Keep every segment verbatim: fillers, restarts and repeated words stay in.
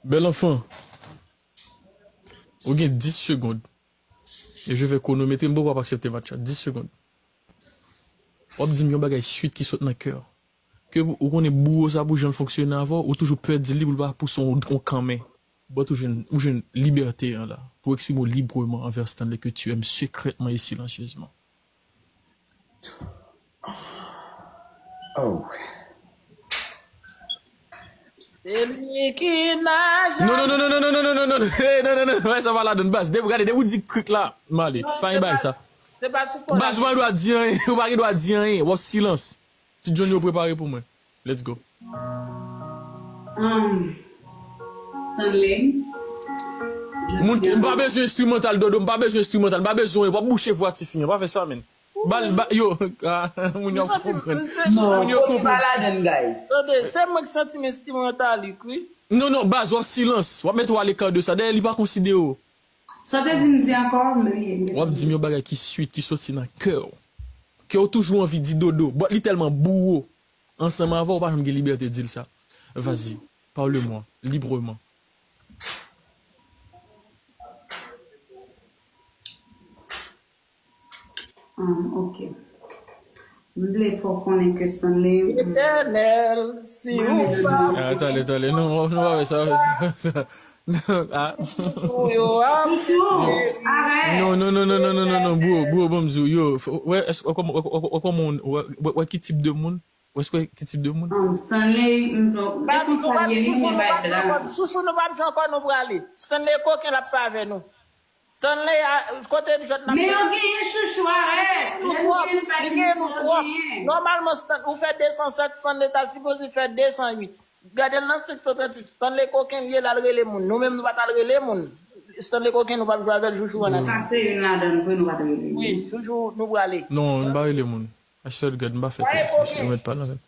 Bèl anfan, ou gen dis segonn. E je vais chronométrer, m poko ap aksepte match la. Dis segonn. W ap di m yon bagay swit ki sot nan kè w. Ke ou konnen bouwo sa pou jan l fonksyone avè w, ou toujou pè di li pou l pa pouse w yon kanmen. But ou jwenn, ou jwenn libète an la. Pou eksprime w libreman anvè Stanley que tu aimes secrètement et silencieusement. Oh. Se li ki najan. Non, non, non, non, non, non, non, non, non, non, non, non, non, non, sa pa ladan, baz. Depi, gade, depi ou di krik la, m ale. Pa gen bagay sa. Se pa sou kò la. Baz, ou pa gen dwa di anyen, ou pa gen dwa di anyen, w ap silans. Ti John yo prepare pou mwen. Let's go. Um, Stanley. Moun, m pa bezwen enstrimantal, Dodo, m pa bezwen enstrimantal, m pa bezwen, w ap bouche vwa tifi an, pa fè sa, menn. Bal, ba, yo, ah, moun yo ap konprann. Moun yo Kote pa konprann. Ladan, guys. Tande, se mwen ki santi m enstrimantal, wi. Non, non, baz, w ap silans, w ap mete w aleka de sa, dayè li pa konsidere w. Sa w te di m di ankò, m bliye. W ap di m yon bagay ki swit, ki soti nan kè w. Ke w toujou anvi di Dodo, but li tèlman bouwo ansanm avè w, ou pa janm gen libète di l sa. Vas-y, parle-moi, librement. Ah, ok. M vle fè w konnen ke Stanley. Etènèl, si ou pa. Ah, tande, tande, non, non, pa fè sa, pa fè sa. Non, ah. Ou yo ap. Doucement, arrête. Non, non, non, non, non, non, non, non, bro, bro, ban m di w, yo, f- wè, èske, wè, kòman, wè, wè, wè, kòman, wè, wè, wè ki tip de moun, wè, èske wè ki tip de moun? Um, Stanley, m vle, e konsa l ye, li gen bagay la. Chouchou, nou p ap jwe ankò, nou prale. Stanley koken l ap fè avè nou. Stanley, a, kote jwèt n ap. Men yo genyen chouchou, arrêt. Nou pwòp, li genyen nou pwòp. Nòmalman, Stan- ou fè de san sèt, Stanley ta sipoze fè de san uit. Gade l nan senk san tranntuit. Stanley koken l ye, l al rele moun. Nou menm, nou pa t al rele moun. Stanley koken, nou p ap jwe avè l, Chouchou an. Sa se youn ladan l vre, nou pa t rele. Wi, Chouchou, nou prale. Non, m pa rele moun. Achte l gad, m pa fè Why tèks, koken? Ou mèt pale avè l.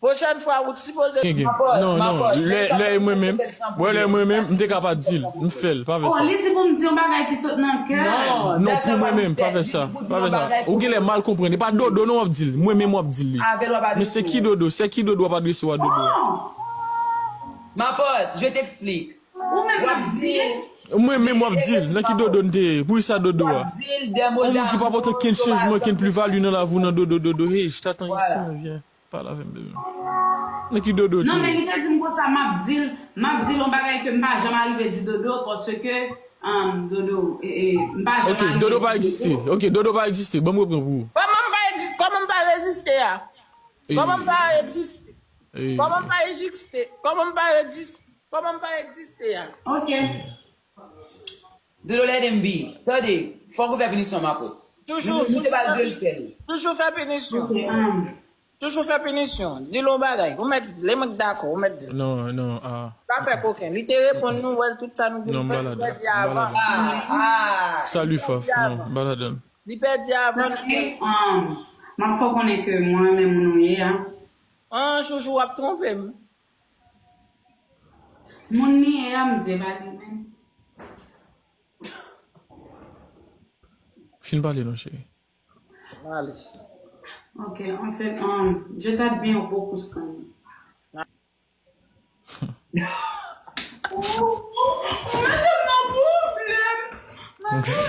Pwochèn fwa, ou t sipoze. Gen, gen. Non, non, lè, lè e mwen menm, wè, lè e mwen menm, m te ka pa di l, m fè l, pa fè Oh, sa. Li di pou m di yon bagay ki sot nan kè. Non, Non, pou mwen menm, pa fè sa, pa fè sa. Ou genlè mal konprann, e pa Dodo non w ap di l, mwen menm w ap di l li. Avè l w ap Men se ki Dodo, se ki Dodo w ap adrese w a Dodo a? Ma pote, je t'explique. Ou menm W w ap ap di di. l, Mwen menm w ap di l, nan ki Dodo n te ye, pou sa Dodo w a? ap di l de mo Yon moun ki pa pote d'amour, kenn yo pa chanjman, jan- kenn pli vali nan lavi w nan Dodo, Dodo, hey, je t'attends ici, Voilà. Viens, pale avè m, bebe. Nan ki Dodo w te Non, men ye? Li te di m konsa, m ap di l, m ap di l yon bagay ke m pa janm arive di Dodo, paske, um, Dodo, e, e, m pa janm Ok, arive Dodo di pa egziste. Ok, Dodo pa egziste. Ban m reprann pou ou. Kòman m pa egzis-, kòman m pa reziste a? Eh, Kòman m pa egziste? eh. Kòman m pa egziste? Kòman m pa egzis-, kòman m pa egziste a? Ok. Dodo, let him be. Tande, fòk ou fè pinisyon, ma pote. Toujou, Nou te bal de l fè l. Toujou fè pinisyon. Ok, um, Toujou fè pinisyon. Di l yon bagay. Ou mèt di l. E mwen k dakò. Ou mèt di l. Non, non, ah. Pa fè koken. Li te reponn nou, wè l tout sa nou di. Non, m pa ladan. Li pèdi M pa avan. ladan. Ah, ah. Salut, Faf. Non, m pa ladan. Li pèdi avan. Tande, um, m ap fè w konnen ke mwen renmen moun ou ye a. An, Chouchou, w ap twonpe m. Moun li ye a, m di, e pa li menm. Fin pale non, cheri. Male. Ok, en fait, um, je t'admire beaucoup, Stanley.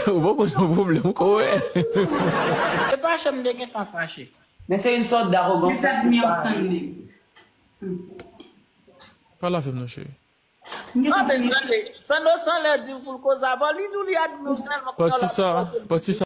Ou poko nan pwoblèm, ou kowè. E fache m te gentan fache. Men se yon sòt darogans. Je t'admire, Stanley. Pale avè m non, cheri. Non, men Stanley, Stanley san lè di l pou l koze avè w, li di w li admire w sèlman. Pati sa, pati sa.